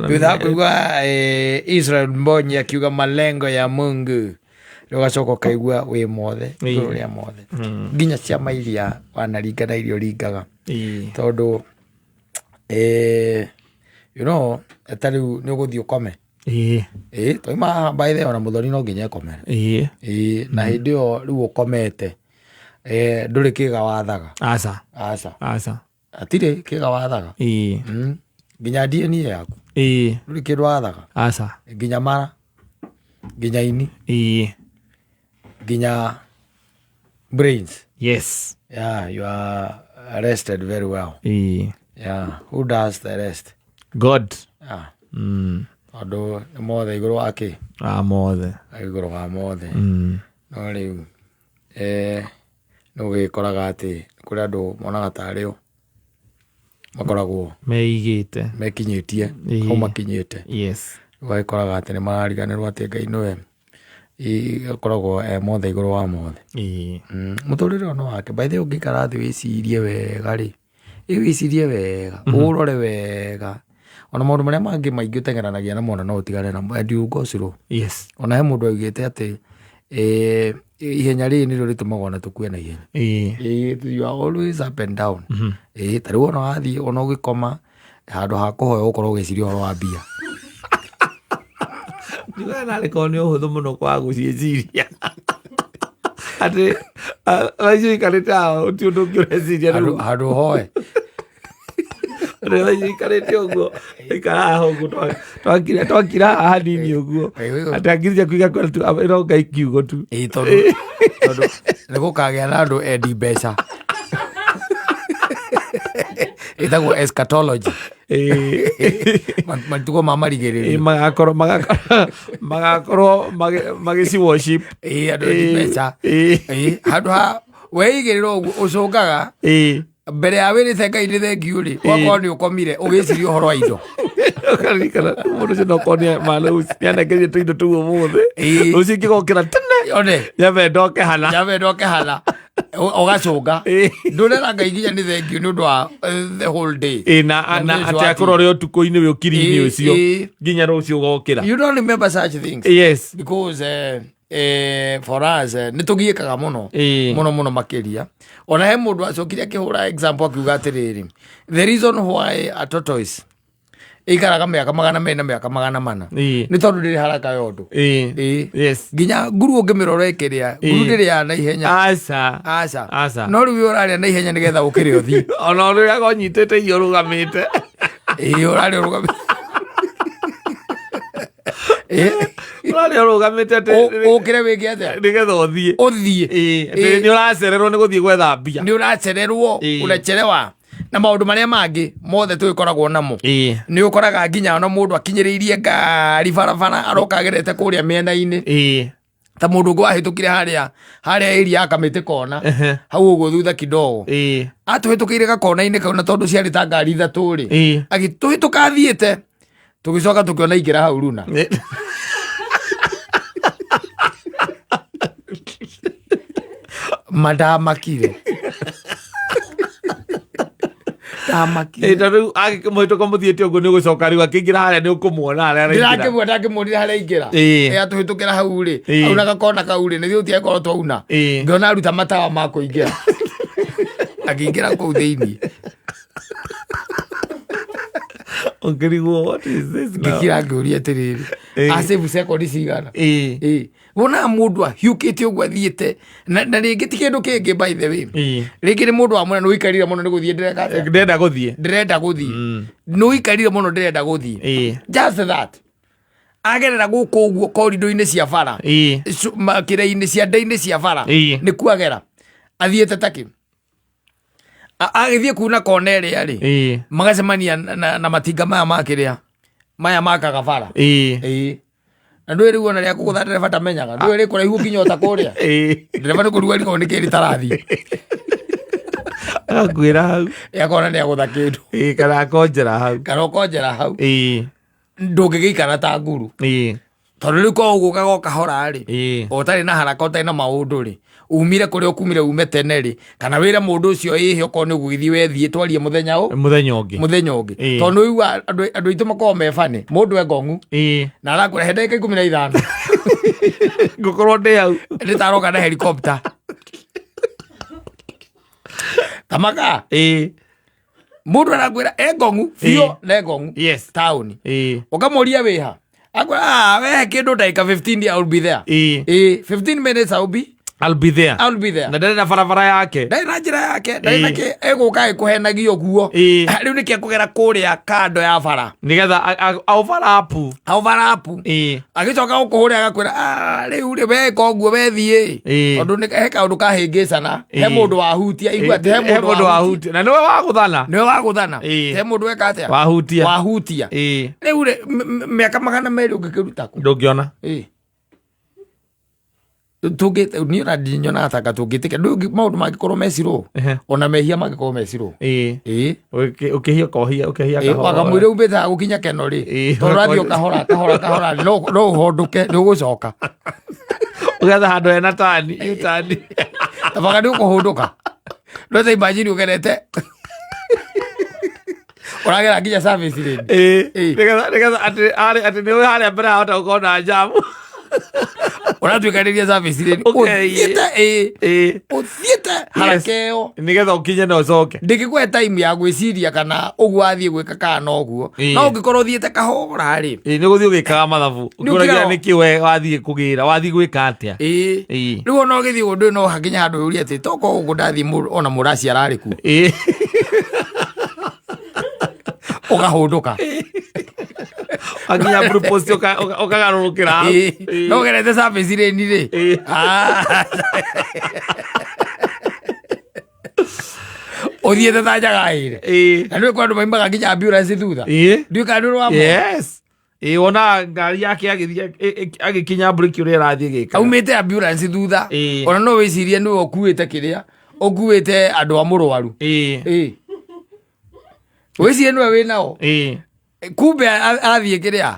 Thutha wa kũigua Israel Mbonyi akiuga malengo ya Mungu, rĩu ũgacoka ũkaigua wĩ mothe igũrũ rĩa mothe, nginya ciama iria wanaringa na iria ũringaga, tondũ ta rĩu nĩ ũgũthiĩ ũkome. Ĩĩ, twauma haha, by the way, ona mũthoni no nginya ekomere. Ĩĩ, na hĩndĩ ĩyo rĩu ũkomete, ndũrĩ kĩga wathaga. Aca. Aca. Aca. Hatirĩ kĩga wathaga. Nginya DNA yaku, ndũrĩ kĩndũ wathaga. Aca. Nginya mara, nginya ini, nginya brains. Yeah, you are arrested very well. Yeah, who does the rest? God. Yeah. Tondũ nĩ mothe igũrũ wa kĩ? Wa mothe. Igũrũ wa mothe. No rĩu nĩ ũgĩkoraga atĩ kũrĩ andũ monaga tarĩ o makoragwo meigĩte, mekinyĩtie hau makinyĩte. Ũgagĩkoraga atĩ nĩ marariganĩrwo atĩ Ngai nĩwe akoragwo e mothe igũrũ wa mothe. Mũtũrĩre ũyũ nĩ wake. By the way, ũngĩikara thĩ wĩcirie wega rĩ, ĩ wĩcirie wega, ũrore wega, ona maũndũ marĩa mangĩ maingĩ ũteng'eranagia namo ona no ũtigane namo and you go slow. Ona he mũndũ augĩte atĩ ihenya rĩrĩ nĩrĩo rĩtũmaga ona tũkue na ihenya. You are always up and down. Ta rĩu ona wathiĩ ona ũgĩkoma, handũ ha kũhoya ũgũkorwo ũgĩciria ũhoro wa mbia. Njugaga narĩ korwo nĩ ũhũthũ mũno kwaga gũciĩciria, atĩ thaa icio ũikarĩte haha gũtirĩ ũndũ ũngĩ ũreciria. Handũ Rĩu handũ ũhoe. Rĩu thaa icio ũikarĩte ũguo, ikara haha ũguo, twakira haha hanini ũguo, atĩ hakiri ciaku igakorwo tu ĩronga ikiugo tu. Ĩĩ, tondũ nĩ gũkagĩa na andũ endi mbeca ĩtagwo eschatology. Matukũ ma marigĩrĩrio. Magakorwo magĩci worship. Ĩĩ, andũ endi mbeca. Ĩĩ, handũ ha weigĩrĩra ũguo ũcũngaga mbere ya wĩrĩte Ngai nĩ thengiũ rĩ, wakorwo nĩ ũkomire ũgĩciria ũhoro wa indo. Ũkaririkana mũndũ ũcio nokorwo nĩanengerie tũindo tũu ũmũthĩ, rũciũ ingĩgokĩra tene one nyambe ndoke hana. Nyambe ndoke hana. Ũgacũnga ndũrera Ngai nginya nĩ thengiũ nĩ ũndũ wa the whole day. Ĩĩ, na Na na mũthenya ũcio atĩ watinda. akorwo ũrĩ ũtukũ-inĩ wĩ ũkiri-inĩ ũcio nginya rũciũ ũgokĩra. You don't remember such things because for us nĩ tũgiĩkaga mũno mũno mũno makĩria. Ona he mũndũ acokire akĩhũra example akiuga atĩrĩrĩ, the reason why a tortoise ĩikaraga mĩaka 200 na mĩaka 400 nĩ tondũ ndĩrĩ haraka ya ũndũ. Nginya nguru ũngĩmĩrora ĩkĩrĩa, nguru ndĩrĩaga na ihenya. Aca. Aca. Aca. No rĩu we ũrarĩa na ihenya nĩgetha ũkĩrĩ ũthiĩ. Ona ũrĩaga ũnyitĩte irio ũrũgamĩte. Ĩĩ, ũrarĩa ũrũgamĩte. Ũrarĩa ũrũgamĩte atĩ Ũkĩre wĩke atĩa? Nĩgetha ũthiĩ. Ũthiĩ. Ĩĩ, atĩ nĩ ũracererwo nĩ gũthiĩ gwetha mbia. Nĩ ũracererwo. Ũrachelewa na maũndũ marĩa mangĩ mothe tũgĩkoragwo namo. Nĩ ũkoraga nginya ona mũndũ akinyĩrĩirie ngari barabara aroka agerete kũrĩa mĩena-inĩ, ta mũndũ ũngĩ wahĩtũkire harĩa area ya Kamĩtĩ kona hau ũguo thutha kidogo, atũhĩtũkĩire gakona-inĩ kau, na tondũ ciarĩ ta ngari ithatũ rĩ, agĩtũhĩtũka athiĩte, tũgĩcoka tũkĩona ingĩra hau runa. Mandamakire, ndamakire. Ĩĩ, tondũ rĩu angĩkĩmũhĩtũka mũthiĩte ũguo nĩ ũgũcoka rĩu akĩingĩra harĩa nĩ ũkũmuona harĩa araingĩra. Ndĩrakĩmwe ndakĩmuonire harĩa aingĩra. Atũhĩtũkĩra hau rĩ, auna gakona kau rĩ, nĩthiĩ ũtiakorwo twauna, ngĩona aruta matawa ma kũingĩra, akĩingĩra kũu thĩiniĩ. Ũkĩrigwo, what is this now? Ngĩkira ngĩũria atĩrĩrĩ, acĩbu cekondi cigana? Ĩĩ, wonaga mũndũ ahiũkĩte ũguo athiĩte na rĩngĩ ti kĩndũ kĩngĩ, by the way. Rĩngĩ nĩ mũndũ wamwĩra nĩ ũikarire mũno, nĩ gũthiĩ ndĩreka atĩa? Ndĩrenda gũthiĩ. Ndĩrenda gũthiĩ. Nĩ ũikarire mũno, ndĩrenda gũthiĩ. Just that agerera gũkũ ũguo korindo-inĩ cia bara, kĩrĩa-inĩ cianda-inĩ cia bara, nĩ kuagera athiĩte takĩ agĩthiĩ kuna kona ĩrĩa rĩ, magacemania na matinga maya ma kĩrĩa maya makaga bara. Ĩĩ, na ndũĩ rĩu ona rĩa kũgũtha ndereba ndamenyaga, ndũĩ rĩ kũraihu nginya ota kũrĩa. Ndereba nĩ kũrigwo arigwo nĩ kĩrĩ tarathiĩ. Agakuĩra hau. Akona nĩ agũtha kĩndũ. Ĩĩ, kana akonjera hau. Kana ũkonjera hau. Ndũngĩgĩikara ta nguru, tondũ rĩu ko ũgũkaga o kahora rĩ, ũtarĩ na haraka, ũtarĩ na maũndũ rĩ, Umire kũrĩa ũkumire, ume tene rĩ, kana wĩre mũndũ ũcio ĩhĩ, okorwo nĩ gũgĩthiĩ wethiĩ, twarie mũthenya ũ Mũthenya ũngĩ. Mũthenya ũngĩ. Tondũ nĩ ũigua andũ aitũ makoragwo me bani, mũndũ e ngong'u na arakwĩra he ndagĩka 15 Ngũkorwo ndĩ hau. Nĩ taroka na helicopter tamaka. Mũndũ arakwĩra e ngong'u biũ na e ngong'u taũni. Ũkamũria wĩha, akwĩra, "Ah, wehe kĩndũ ndagĩka 15, I will be there." 15 minutes I will be I'll be there. I will be there. Na ndarĩ na barabara yake. Ndarĩ na njĩra yake, ndarĩ na kĩ, egũka ĩkũhenagia ũguo. Rĩu nĩkĩ ekũgera kũrĩa kando ya bara Nĩgetha overlap. Overlap. Agĩcoka gũkũhũrĩa agakwĩra, "Ah, rĩu rĩ weka ũguo wethiĩ." Tondũ he kaũndũ kahĩngĩcana, he mũndũ wahutia, igua atĩ he He mũndũ mũndũ wahutia. Wahutia na nĩwe wagũthana. Nĩwe wagũthana. He mũndũ weka atĩa? Wahutia. Wahutia. Rĩu rĩ, mĩaka 200 ũngĩkĩruta kũ? Ndũngĩona. Tũngĩ niĩ ona ndinyonaga tanga tũngĩtĩka ndũ maũndũ mangĩkorwo mecirwo ona mehia mangĩkorwo mecirwo. Ũkĩhia ũkohia, ũkĩhia kahora. Wakamwĩra umbĩte gũkinya keno rĩ, tondũ ũrathiĩ o kahora kahora kahora, no ũhondũke, nĩ ũgũcoka. Ũgetha handũ hena tani U-turn. Tabaga nĩ ũkũhũndũka, no ta imagine ũgerete ũragera nginya service lane. Nĩgetha atĩ nĩ harĩa mbere hahota gũkorwo na jamu. Ũratuĩkanĩria service lane. Ũkeiĩ. Ũthiĩte, ũthiĩte haraka ĩyo. Nĩgetha ũkinye na ũcoke. Ndĩngĩkũhe time ya gwĩciria kana ũguo athiĩ gwĩka kana no ũguo. No ũngĩkorwo ũthiĩte kahora rĩ, Nĩ gũthiĩ ũgĩkaga mathabu. Nĩ ũkĩũragia ũkĩraga- nĩkĩ we wathiĩ kũgĩra, wathiĩ gwĩka atĩa. Rĩu ona ũgĩthiĩ ũndũ no hakinya handũ ũrie atĩ toko ũguo ndathiĩ ona mũraci ararĩ kuo. Ũkahũndũka. Wakinya blue post ũkagarũrũkĩra hau. No ũgerete service lane rĩ. Ah. Ũthiĩte ta njagaĩre. Na nĩ kwa andũ maimaga nginya ambulance thutha. Ndiũĩ kana nĩ ũrĩ wamona. Yes. Wona ngari yake agĩthiĩ agĩkinya breki ũrĩa ĩrathiĩ gĩka. Aumĩte ambulance thutha. Ona no wĩcirie nĩwe ũkuĩte kĩrĩa ũkuĩte andũ a mũrwaru. Wĩcirie nĩwe wĩ nao. Kumbe athiĩ kĩrĩa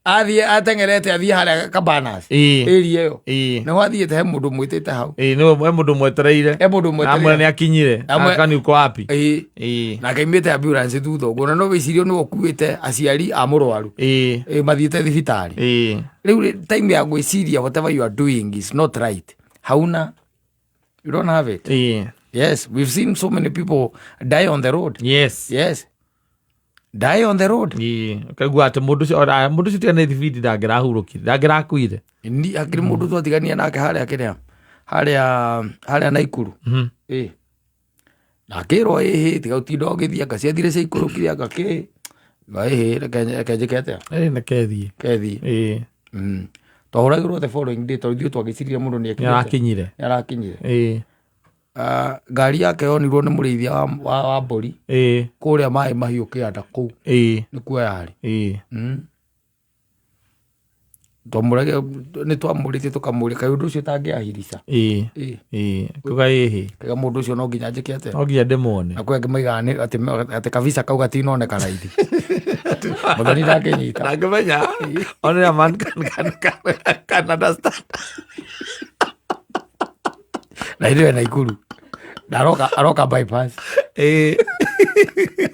athiĩ ateng'erete athiĩ harĩa Cabanas area ĩyo. Nĩho athiĩte, he mũndũ mwĩtĩte hau. Nĩwe he mũndũ mwetereire. He mũndũ Amwe nĩ mwetereire. akinyire. Akani uko wapi? Nake aumĩte ambulance thutha ũguo, na no wĩcirie nĩwe ũkuĩte aciari a mũrwaru. Mathiĩte thibitarĩ. Rĩu rĩ, time ya gwĩciria whatever you are doing is not right, hauna, you don't have it. Yes, we've seen so many people die on the road. Yes, die on the road. Ũkaigua atĩ mũndũ ũcio ona mũndũ ũcio tiga nĩ thibindi ndangĩrahurũkire, ndangĩrakuire. Ni hakĩrĩ mũndũ twatigania nake harĩa kĩrĩa harĩa Naikuru. Na akĩrwo ĩhĩ, tiga ũtinda ũgĩthiĩ, anga ciathire ciaikũrũkire, anga kĩ ĩhĩ, reke njĩke atĩa? Reke thiĩ. Kethiĩ. Twahũragĩrwo the following day tondũ ithuĩ twagĩcirie mũndũ nĩ Nĩ arakinyire. Nĩ arakinyire. Ah, ngari yake yonirwo nĩ mũrĩithia wa mbũri kũrĩa maĩ mahiũ kĩanda kũu. Nĩkuo yarĩ. Twamũragia, nĩ twamũrĩtie, tũkamũria kaĩ ũndũ ũcio ũtangĩahirica. Kuga ĩhĩ. Kaiga mũndũ ũcio no nginya njĩke atĩa? No nginya ndĩmuone. Na kwĩ angĩ maigaga atĩ kabisa kau gatinoneka raithi, mũthoni ndangĩnyita. Ndangĩmenya, only a man can understand. Na hĩndĩ ĩyo Naikuru na aroka bypass.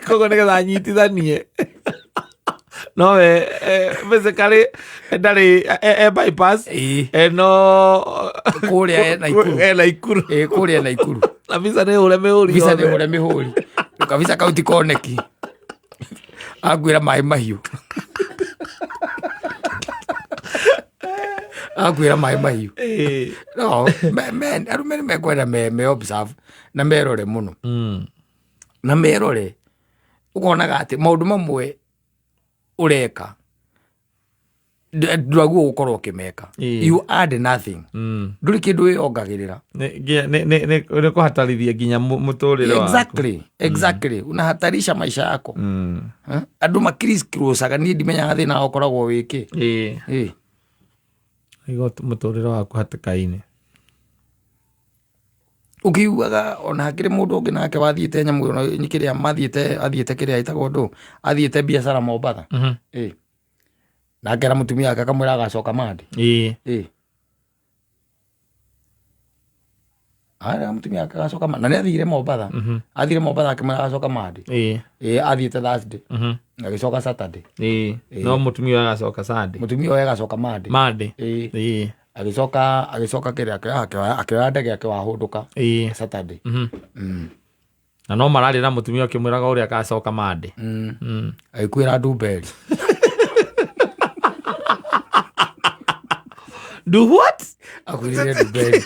Koguo nĩgetha anyitithanie nowe basically ndarĩ e bypass. No Kũrĩa e Naikuru. E Naikuru. Kũrĩa Naikuru. Na visa nĩ hũre mĩhũri visa nĩ yothe. hũre mĩhũri, kabisa kau ti koneki, akuĩra maĩ mahiũ, akuĩra maĩ mahiũ. No arũme nĩ mekwenda me observe na merore mũno. Na merore, ũkonaga atĩ maũndũ mamwe ũreka ndwaguo gũkorwo ũkĩmeka. You add nothing. Ndũrĩ kĩndũ wĩongagĩrĩra. Nĩ kũhatarithia nginya mũtũrĩre waku. Exactly, unahatarisha maisha yako. Eh? Andũ makiriskrocaga, niĩ ndimenyaga thĩna ũkoragwo wĩkĩ. Igo mũtũrĩre waku hatĩka-inĩ. Ũkĩiguaga ona hakĩrĩ mũndũ ũngĩ nake wathiĩte nyamũ ĩno kĩrĩa mathiĩte, athiĩte kĩrĩa ĩtagwo ndũ, athiĩte biacara Mombatha. Na akera mũtumia wake, akamwĩra agacoka mandi. Ara mũtumia wake agacoka na nĩ athire Mombatha. Athire Mombatha akĩmwĩra agacoka Monday. Ĩĩ, athiĩte Thursday. Agĩcoka Saturday. No mũtumia ũyũ agacoka Sunday. Mũtumia ũyũ agacoka Monday. Monday. Ĩĩ. Agĩcoka kĩrĩa akĩoya ndege akĩwahũndũka Saturday. Na no mararĩ na mũtumia ũkĩmwĩraga ũrĩa agacoka Monday. Agĩkuĩra ndumberi. Do what? Akuĩrire ndumberi.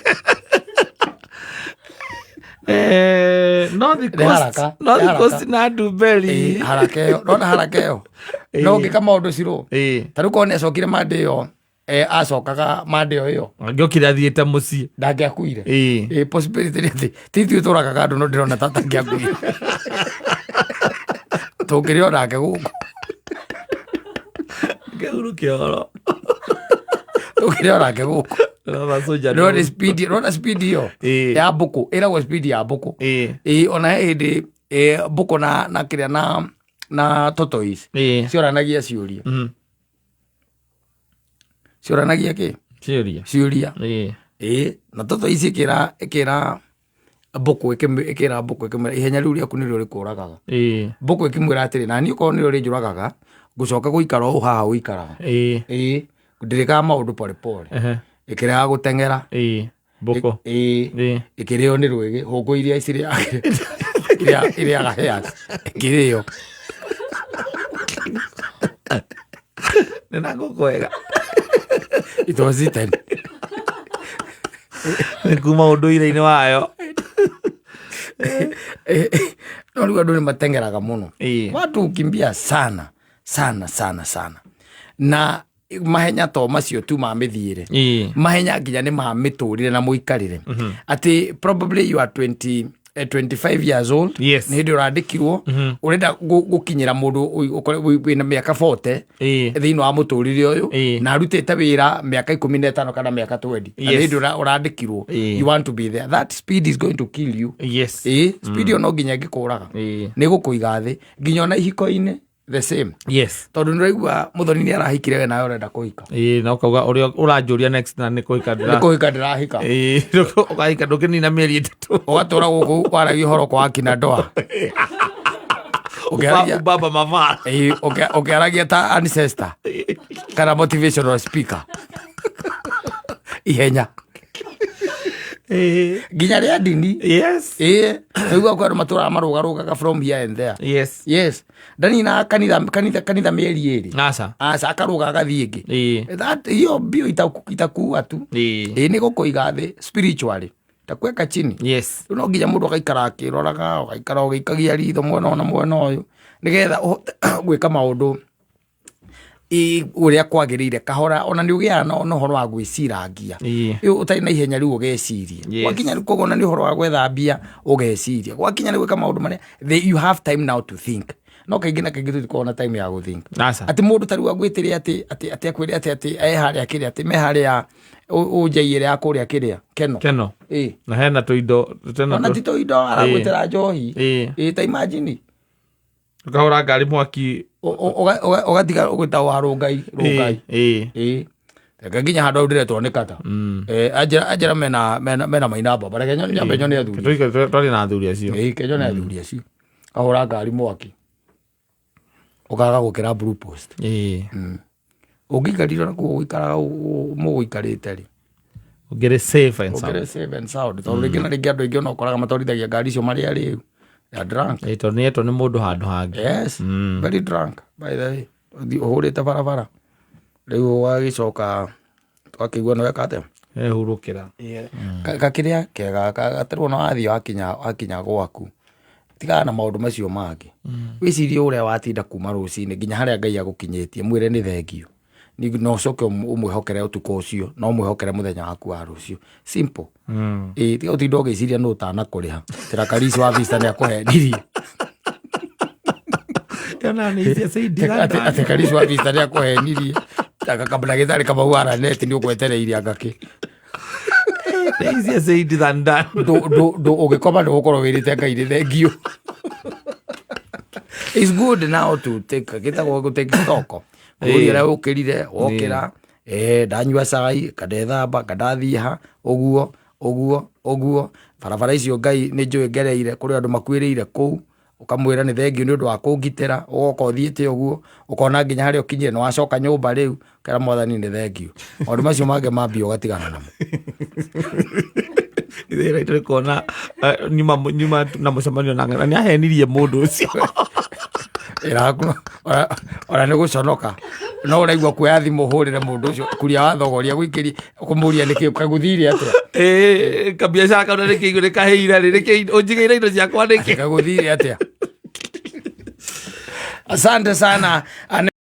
No the cost, no the cost na ndumberi. Haraka ĩyo, nona haraka ĩyo. No ngĩka maũndũ cirũ. Ta rĩu korwo nĩ acokire Monday ĩyo, acokaga Monday ĩyo. Angĩokire athiĩte mũciĩ. Ndangĩakuire. Possibility nĩ atĩ ti ithuĩ tũragaga andũ no ndĩrona ta atangĩakuire. Tũngĩrĩ o nake gũkũ. Ngĩhurũke ũhoro. Tũngĩrĩ o nake gũkũ. Rona speed, rona speed ĩyo ya mbũkũ, ĩragwo speed ya mbũkũ. Ona he hĩndĩ mbũkũ na kĩrĩa na tortoise cioranagia ciũria. Cioranagia kĩ? Ciũria. Ciũria. Na tortoise ĩkĩra mbũkũ, ĩkĩra mbũkũ ĩkĩmwĩra ihenya rĩu rĩaku nĩrĩo rĩkũragaga. Mbũkũ ĩkĩmwĩra atĩrĩ, na niĩ okorwo nĩrĩo rĩnjũragaga, ngũcoka gũikara o haha ũikaraga. Ndĩrĩkaga maũndũ pole pole. Ĩkĩrega gũteng'era. Mbũkũ. Ĩkĩrĩo nĩ rwĩgĩ, hũngũ iria irĩaga hairs. Ĩkĩrĩo. Nĩ na ngũkũ wega. It was eaten. Nĩ kuma ũndũire-inĩ wayo. No rĩu andũ nĩ mateng'eraga mũno. Watu hukimbia sana sana sana sana. Na mahenya to macio tu ma mĩthiĩre. Mahenya nginya nĩ ma mĩtũrĩre na mũikarĩre. Atĩ probably you are 25 years old. Yes. Nĩ hĩndĩ ũrandĩkirwo. Ũrenda gũkinyĩra mũndũ wĩna mĩaka 40 thĩinĩ wa mũtũrĩre ũyũ, na arutĩte wĩra mĩaka 15 kana mĩaka 20. Na nĩ hĩndĩ ũrandĩkirwo. You want to be there. That speed is going to kill you. Yes. Speed ĩyo no nginya ĩngĩkũraga. Nĩ gũkũiga thĩ nginya ona ihiko-inĩ the same. Yes. Tondũ nĩ ũraigua mũthoni nĩ arahikire we nawe ũrenda kũhika. Na ũkauga ũrĩa ũranjũria next na nĩ kũhika ndĩra. Nĩ kũhika ndĩrahika. Ũkahika ndũkĩnina mĩeri 3. Ũgatũra gũkũ waragia ũhoro kwa akina ndoa. Ubaba mavara. Ũkĩaragia ta ancestor kana motivational speaker. Ihenya. Nginya rĩa ndini. Yes. Nĩguo kwĩ andũ matũraga marũgarũgaga from here and there. Yes. Yes. Ndanina kanitha mĩeri 2. Aca. Aca, akarũga agathiĩ ĩngĩ. That hiyo mbio itakuua tu. Nĩ gũkũiga thĩ spiritually. Itakuweka chini. Yes. Rĩu no nginya mũndũ agaikara akĩroraga, ũgaikara ũgĩikagia ritho mwena ũyũ na mwena ũyũ, nĩgetha ũhote gwĩka maũndũ ũrĩa kwagĩrĩire kahora, ona nĩ ũgĩaga na ũhoro wa gwĩcirangia. Rĩu ũtarĩ na ihenya rĩu ũgeciria. Gwakinya rĩu koguo ona nĩ ũhoro wa gwetha mbia ũgeciria. Gwakinya nĩ gwĩka maũndũ marĩa, you have time now to think. No kaingĩ na kaingĩ tũtikoragwo na time ya gũthink. Atĩ mũndũ ta rĩu agwĩtĩre atĩ akwĩre atĩ e harĩa kĩrĩa, atĩ me harĩa ũnjai ĩrĩa ya kũrĩa kĩrĩa, Keno. Keno. Na hena tũindo, tena Ona ti tũindo, aragwĩtĩra njohi. Ta imagine. Ũkahũra ngari mwaki. Ũgatiga ũgĩta wa rũngai, rũngai. Reke nginya handũ hau ndĩretwo nĩ kata. Anjĩra mena maina mbamba. Reke nyambe nyone athuri. Twarĩ na athuri acio. Ke nyone athuri acio. Kahũra ngari mwaki. Ũkaga gũkĩra blue post. Ũngĩikarire na kũu ũikaraga mũgũikarĩte rĩ. Ũngĩrĩ safe and sound. Ũngĩrĩ safe and sound. Tondũ rĩngĩ na rĩngĩ andũ aingĩ ona ũkoraga matwarithagia ngari icio marĩ arĩu. They are drunk. Tondũ nĩ etwo nĩ mũndũ handũ hangĩ. Yes. Very drunk, by the way. Ũthiĩ ũhũrĩte barabara. Rĩu ũgagĩcoka twakĩigua nĩ weka atĩa? Ehurũkĩra. Gakĩrĩa kega, gaterwo na wathiĩ wakinya gwaku. Tigana na maũndũ macio mangĩ. Wĩcirie ũrĩa watinda kuma rũcinĩ nginya harĩa Ngai agũkinyĩtie, mwĩre nĩ thengio. Ningĩ no ũcoke ũmwĩhokere ũtukũ ũcio, no ũmwĩhokere mũthenya waku wa rũciũ. Simple. Tiga ũtinde ũgĩciria nũ ũtanakũrĩha. Tĩra Karisi wa Vista nĩ akũhenirie. Yona nĩ icio cia indiga Atĩ Karisi wa Vista nĩ akũhenirie. Aka kabla gĩtarĩ Kamau wa Raneti nĩ ũgwetereire anga kĩ. Nĩ icio cia indiga ndani. Ndũ ũgĩkoma nĩ ũgũkorwo wĩrĩte Ngai nĩ thengio. It's good now to take, gĩtagwo gũ take stock. Kũria ũrĩa ũkĩrire, wokĩra, ndanyua cai, kandethamba, kandathiĩ ha, ũguo, Ũguo ũguo barabara icio Ngai nĩ njũĩ ngereire, kũrĩ andũ makuĩrĩire kũu, ũkamwĩra nĩ thengiũ nĩ ũndũ wa kũngitĩra, ũgoka ũthiĩte ũguo, ũkona nginya harĩa ũkinyire nĩ wacoka nyũmba rĩu, ũkera Mwathani nĩ thengiũ. Maũndũ macio mangĩ ma mbia ũgatigana namo. Ithe tũrĩ kuona nyuma nyuma na mũcemanio na nĩ ahenirie mũndũ ũcio. Ĩraku ona nĩ gũconoka, no ũraigua kuoya thimũ ũhũrĩre mũndũ ũcio kuria wa thogoria gũikĩria kũmũria nĩkĩ kagũthire atĩa. Ĩĩ, kabiacara kau na nĩkĩ nĩ kahĩire rĩ, nĩkĩ ũnjigĩire indo ciakwa nĩkĩ? Kagũthire atĩa. Asante sana.